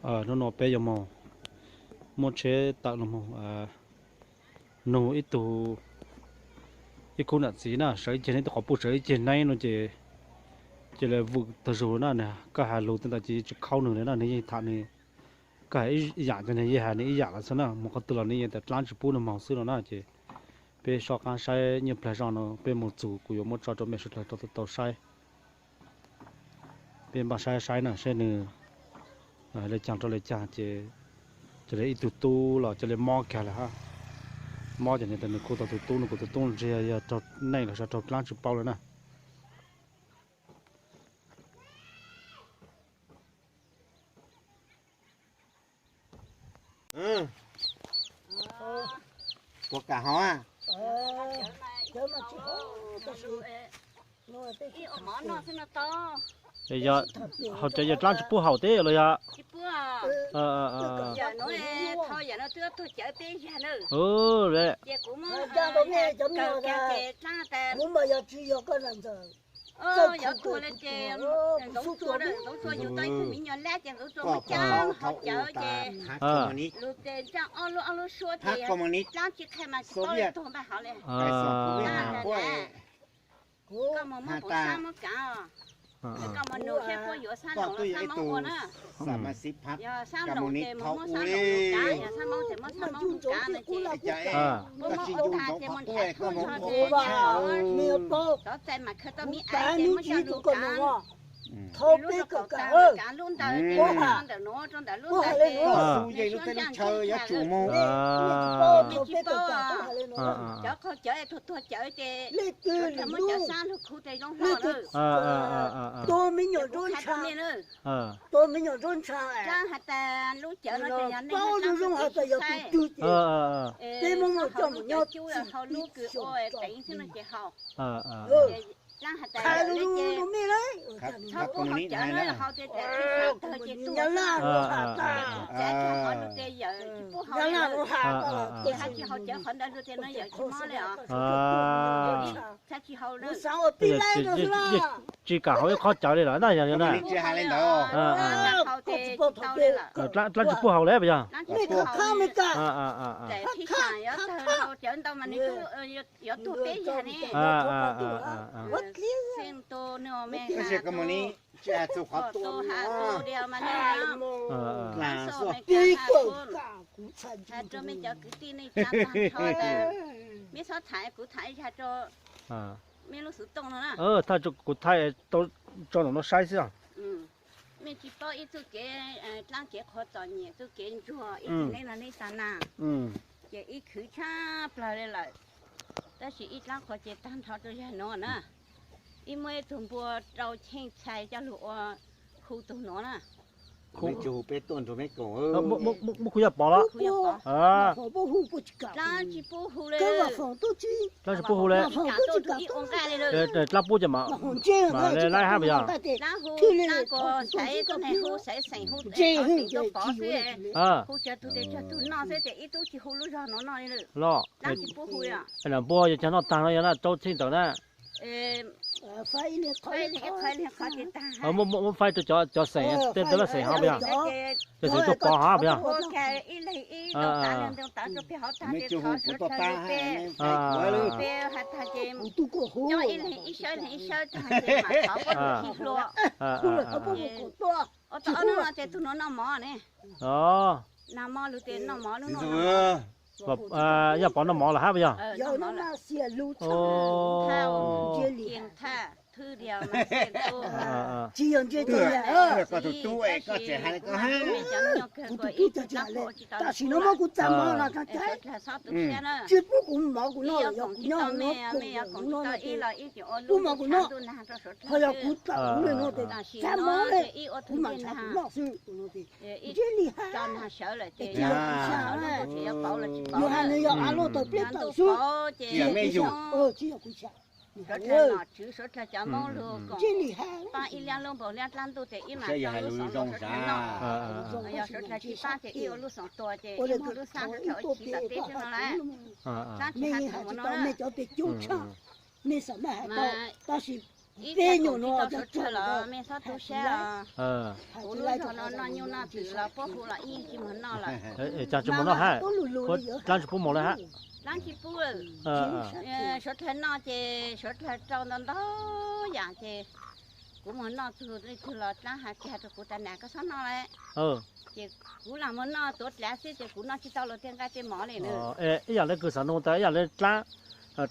Hnub no peb yuav mus muab tsheb tawm los mus nug ib tug, ib khub niam txiv na, sawv ib ceg neb, tus qhov puj sawv ib ceg neb no ces, ces lawv vwm tag zug na. Koj hais lus tej ntawd ces tsis khaub nws li na, nws yeej tham nws, koj hais ib yam ces nws yeej hais nws ib yam lawm xwb na. Mus qhov twg los nws yeej tias dlaab tsis pub nws moog xwb no na. Ces peb soj qaab saib nyuaj plag zog no, peb mus txug kuv yuav muab tso rau mej sawv dlawg tau saib. Peb npaj saib saib na, saib nws le caag rau le caag ces, ces li ib tug tub los cia li mob kag lawm hab. Mob ces nws tias nws kuj tau tus tub, nws kuj tus tub ntshe yog raug neej los yog raug dlaab tsis paub lawm na. Puas kam haus a? Yog haus cawv yawg dlaab tsis pub haus teb los yog? Yog tuag li ces Ntxoov Tsua, Ntxoov Tsua yug tau ib tug miv nyuas lab ces Ntxoov Tsua muab cab haus cawv ces lug ces ntsaj ob lub ob lub suab ces dlaab tsis qhia mas tsis paub li tuag npaj hov li. Koj mus muab puav sab muab kaav os, koj mus nug seb puab yuav sab noog los sab Moob ua na. Yog sab noog ces mus muab sab noog kaav, yog sab Moob ces muab sab Moob kaav no ces puab muab puav tag ces mus nrhav kub zog ces tov txais mas khaws tau miv aiv ces muab coj lug kaav. Lub rau kaum tag mas kaav lub ntawd ces ntawm nuav rau ntawm lub ntawd ces lub teb lub chaw yuav tsum mus. Mej tsis paub, cov qaug cawv tuag tuag cawv ces muab cov sab lug khu tes zoo hlo na. Tua me nyuam nruab ntsha, tua me nyuam nruab ntsha. Dlaab has tas lub cawv no ces yog neeg paub zoo zoo has tas yog tus twg ces peb muab muab coj mus nyob cub hauv lub kws ua teev xwb no ces haus. Txhob pub haus cawv na, haus tes tawg ces tug nyab laj lug has tas, nyab laj lug has tas ces hab tsis haus cawv qhov ntawd lug tes no yawm tsis mob li os. Tsis kam haus ib qho cawv li lawm na, yog li na. Dlaab tsis pub haus li puas yog? Has rua mej cov kwv tij neej tsa tag nrho tas, mej txhob tham, kuv tham ib zag rua mej lub xov tooj no na. Thaij kuv thaij tso ntawm no saib xwb os. Mej tsis paub ib txuj kev dlaab kev qhuav txom nyem, txuj kev ntsuag ib txwm neb no neb tag na, ces ib khwv tshaj plawg li lawm. Tab sis ib dlaab qhuav ces tag nrho rua zag nuav na. Ib muaj ib tug npua rau cheej txhais coj lug ua hu tug nuav na. Muab khu Yaj Pov los? Dlaab tsis pub hu li. Dlaab tsis pub hu li. Dlaab pub ces mam li laib hab puas yog? Dlaab hu, dlaab kuas xaiv tuab neeg hu, xaiv xeem hu, xaiv xeem tuab pov xwb. Hu tsawg tug tes tsawg tug noj xwb ces ib tug tsis hu lub zog nuav noj li. Los dlaab tsis pub hu li. Npua yog cov noj tag no yog na, rau cheej tawm na. Muab faib rau cov xeem, tej lub xeem hov puas yog? Cov xeem tuab pov hov puas yog? Yaj Pov noj mov lawm hab puas yog? Tam sim no muab kuv txaj mov los tsis pub kuv mov kuv noj los yog kuv nyob no, pub mov kuv noj, ho yog kuv tawm kuv le no tes txaj mov le, kuv mam ntshaw kuv noj xwb. Ntsib li hab, tsis yog kuv xya, yog has nws yog av luaj tawm pliab tawm xwb, tsis yog kuv xya. Suav dlawg nom tswv, suav dlawg cov Moob lug koom, paab ib liab lub npaum liab dlaab ntuj tes ib mam rau lub xoom rau suav dlawg noj. Yog suav dlawg tsis paab ces ib ua lub xoom tua ces ib muag lub xab rau ua chiv tom teb xwb no lawm. Dlaab tsis hab tug mus no na. Mej cov tes cub tshaj, mej xam mej hais tau, tab sis Ib tug tsis tau suav dlawg los mej txhob tu siab os. Kuv lub zog no noj nyuj noj twm los puab hu los ib tsis muag noj lawm. Cas tsis muag noj hab? Dlaab tsi puab moog le hab? Dlaab tsi puab, suav dlawg noj ces suav dlawg rau ntau ntau yaam ces kuv muag noj tug leej twg los dlaab has kiag rua kuv tas nam koj txhob noj le. Ces kuv lam muag noj tuav dlav xwb ces kuv noj tsis tau luag tej nqaij tej mov le na. Ib yaam le kws xaav nug tas ib yaam le dlaab,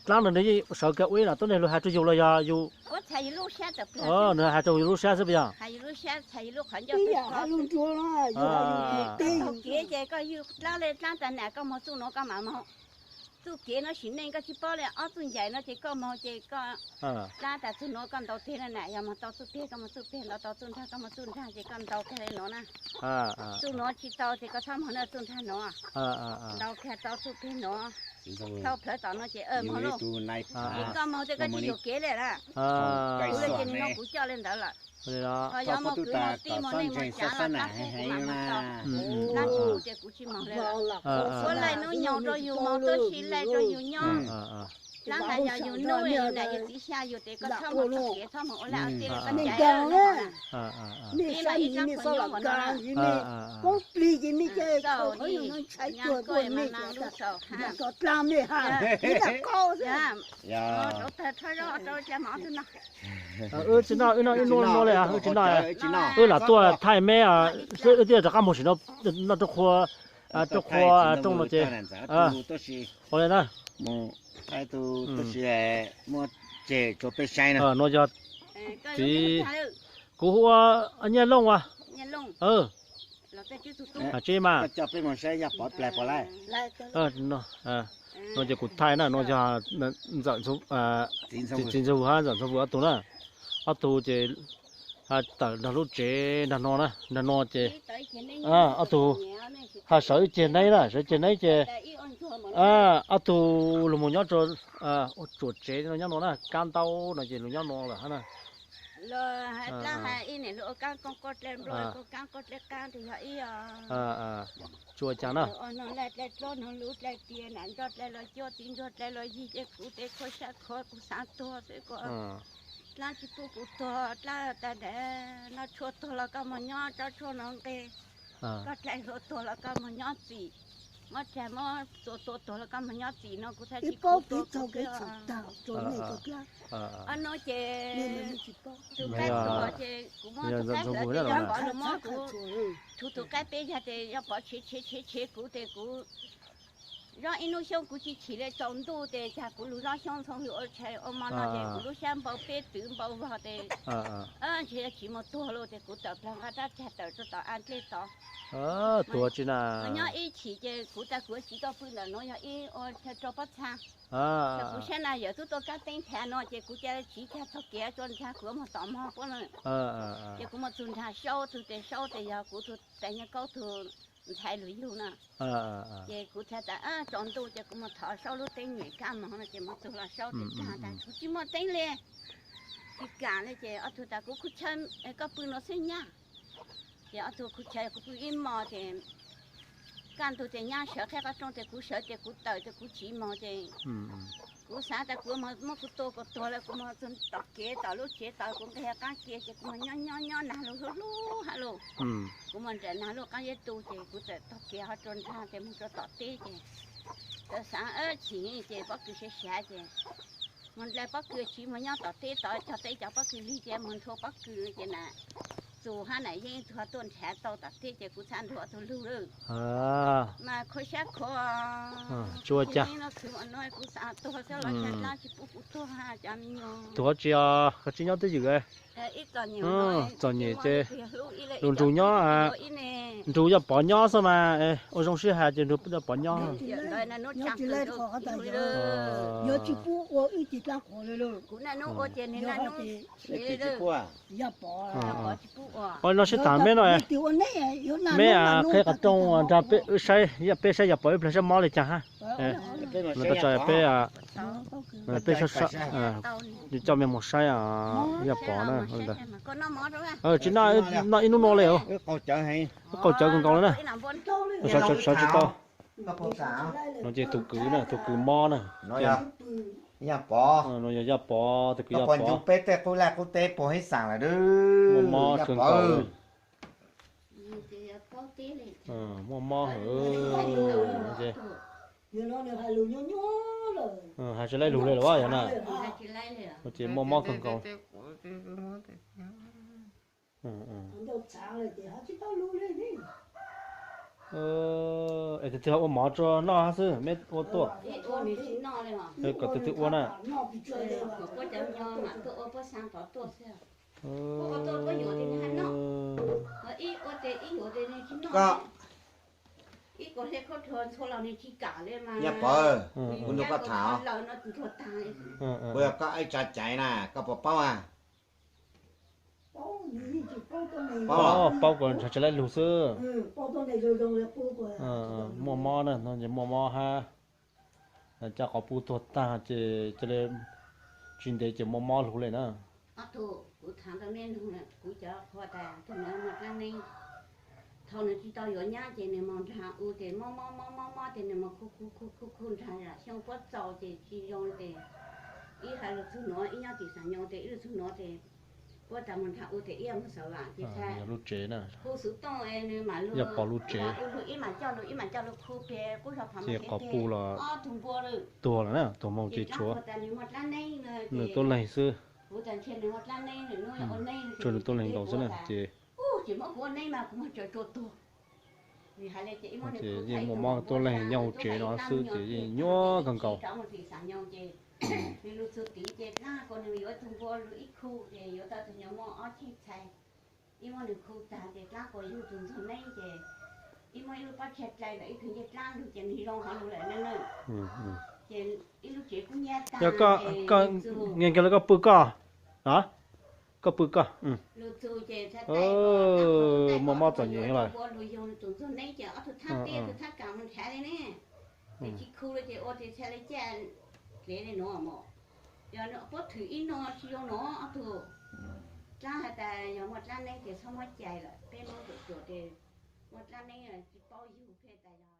dlaab no nwg yeej sawv kiag ua ib yaam tuab neeg lug has rua yug los yog yug? Nwg has rua yug lub sab xwb puas yog? Txhais yug lub qhov ncauj. Kev ces koj yug dlaab le dlaab tas nam koj moog txuj nuav koj mam moog. Txuj kev no sim neej koj tsis paub le, ob txuj ncaim no ces koj moog ces koj dlaab tas txug nuav koj ntaus teg na nam, yog moog tau txuj teg koj moog txuj teg, ntaus tau txuj nraag koj moog txuj nraag ces koj ntaus teg le nuav na. Txuj nuav tsis tau ces koj txhob moog na, txuj nraag nuav. Ntaus kag tau txuj teg nuav, thauj plawv tom nuav ces moog lauj. Ces koj moog ces koj tsis yuam kev le na. Kuv le ces nwg nug kuv coj le ntawd lawm. Yog moog kwv moog tij moog neej moog tsav los dlaab tsi kuv mam moog tau. Dlaab tsi kuv ces kuv tsis moog le. Puab laij nub nyoog rau yug moog tub si laij rau yug nyob. Dlaab tas yog yug nub yug nam yug txiv xya yug tes koj txhob moog txuj kev txhob moog ua laj ua teb le koj caiv. Ib mas ib dlaab qhua nyob ua no. Koj plig ces mej cov koj ntshai tuag tuag mej cov dlaab mej ha. Rau tag rho zog rau caj mov tug no. Wb tsis noj, wb noj ib nub nua le, wb tsis noj. Wb lam tuaj thaij meb xwb, wb thiaj rov qab moog sim no, noj rau qhua, rau qhua rooj no ces. Ua le na. Nuav yog txiv, kuv hu ua Nyiaj Looj as. Tsib mas. Nuav ces kuv thaij na, nuav yog txiv Ntxawm Ntxhua hab Ntxawm Ntxhua Vwm ob tug na. Ob tug ces tawm nrog lub tsev nrag no na, nrag no ces ob tug ha sawv ib ceg neeb na, sawv ib ceg neeb ces ob tug lug moog nyob rua tsuam tsev no nyob nuav na, kaab ntaub no ces lug nyob nuav lawm hab na. Lug dlaab has ib niam lug ua kaab kooj quaj dlej nplua, ua kaab quaj dlej qaab tes yog ib os. Tsuas caag na. Ua noog laij dlej dluab noog lub dlej tias nam ntsuag dlej los cuab txiv ntsuag dlej los yig ces kuv tes khuab sab khuav kuv xaav tuag xwb kuv. Dlaab tsi pub kuv tuag dlaab tas nrad, noj tshuaj tuag los koj moog nyob tsob tshuaj no nqeg, koj dlej hlua tuag los koj moog nyob txim, muab dlej muab txua tua tuag los koj moog nyob txim no kuv txhaj tsis kuv tuag kuv xwb. Ob nub ces tus qaib tuag ces kuv muab tus qaib hlawv tes yog pov lug mob kuv, tug tus qaib peb yag tes yog pov tshev tshev tshev tshev kuv tes kuv zaub ib nub xyoob kuv tsis chim le, tsaus ntuj tes cag kuv lug zaub xyoob ntxhoo lug ua tshais ua mo no ces kuv lub xyab npau peb twv npau vog tes ntshe yog tsis muaj tuag lawm tes kuv tawm plawg nqa rab cag tawm rua tom av dlej tod. Tuag tsi na. Nyob ib chim ces kuv tas kuv tsis tau pw ntawm nuav yog ib ua rau pob txha. Ces kuv saib na yawm tub tuaj kaab teeb nrhav no ces kuv ca tsiv cag txog kev rua nrhav kuv moog tom mog puab na. Ces kuv muaj tug nrhav saub tug tes saub tes yog kuv tug tais nyuag kaub tug ntxhais lug yug na. Ces kuv txhais tas tsaus ntuj ces kuv muaj thov saub lub teeb nyem kab moog no ces muaj tug los saub tes kag tas kuv tsis muaj teeb le. Tsis kam le ces ob tug tas kuv khuv chaw, koj pw no xwb nyab. Ces ob tug khuv chaw kuv pw ib mo ces kaj ntug ces nyab sawv qheb qhov rooj ces kuv sawv ces kuv tawm ces kuv tsiv moog ces kuv xav tas kuv muab kuv tua kuv tuag lawm kuv moog tom kev tom lub tsev tod kuv nqeg qaab ke ces kuv moog nyob nyob nyob nag lug hlub hlub hab lug. Kuv moog nraim nag lug qaab zeb tu ces kuv txawm taug kev ho rua nraag ces moog rua tom teb ces txawm xaav chim ces pob kws sav sav ces moog dlai pob kws tsiv moog nyob tom teb tod cog teb cov pob kws lig ces moog nrhua pob kws ces na txus hab nam yeej tug tuaj nrhav tau tom teb ces kuv txhaj nrug ob tug lug lawm. Mas khuv sab khuv. Tsuas caag. Kuv xav tuag xwb los dlaab tsi pub kuv tuag cov me nyuam. Tuag tsi os, koj tsi nyob twj ywm. Txom nyem ces lug nrug nyob, nrug Yaj Pov nyob xwb mas, ua zoo sib has ces nrug Yaj Pov nyob. Ua no sib tham meb no, meb qheb qhov rooj nraag peb saib, peb saib Yaj Pov ib plag saib mob le caag hab. Tso peb, peb coj mej moog saib Yaj Pov na. Tsi noj, noj ib nub no le. Wb qaug cawv kawg nkaus le na. Sawv tsi tau. No ces tug kwv na, tug kwv mob na. Yaj Pov, no yog Yaj Pov, tus kwv Yaj Pov. Ncu peb tej qub laj qub teb puag ib xeem lawm, muaj mob kawg nkaus. Muaj mob heev. Hais tsis laib lus li los yog na, ces muaj mob kawg nkaus. Es tus twg ho ua mov rau noj xwb, meb ua tuaj? Kom tus twg ua na? Yaj Pov, kuv nug koj tham, kuv yog koj ib tsa caiv na, koj puas paub a? Paub, paub, kuv hais tsis laib lus xwb. Muaj mob na, no ces muaj mob hab. Coj quas puj tuag tag ces cia li tsis ntev ces muaj mob lug li na. Ob tug, kuv tham rau nej nug, kuv cov qhua tas tus no muaj dlaab neeb. Thaum nws tsis tau yuav nyab ces nws moog nrag u ces mob mob mob mob mob ces nws moog khu khu khu khu khu nrag, xyoo puab txaus ces tsis zoo ces ib hais lug txug nuav, ib nyob tim Xam Nyoog ces ib lug txug nuav ces puab tas moog nrag u ces ib yam moog Xav Vam ces txhad lub tsev na, khu xwv tooj es nws mam lug, lug ib mam coj lug ib mam coj lug khu peg qub zog pham ces quas puj los ob tug npua lawm, tuag lawm na, tuag moog ces tshuav nws tuab leeg xwb, tshuav nws tuab leeg nkaus xwb na ces ces yeej muaj mob tuab leeg nyob hauv tsev no xwb ces yeej nyuaj kawg nkaus. Yog koj, nkeeg kawg le koj pw koj, koj pw koj. Muaj mob txom nyem lawm. Puab thwm ib no tsis zoo no ob tug. Dlaab has tas yog muaj dlaab neeb ces txhob muab cais lawm, peb muab ruam ruam ces muaj dlaab neeb tsis paub yug pheej tas yog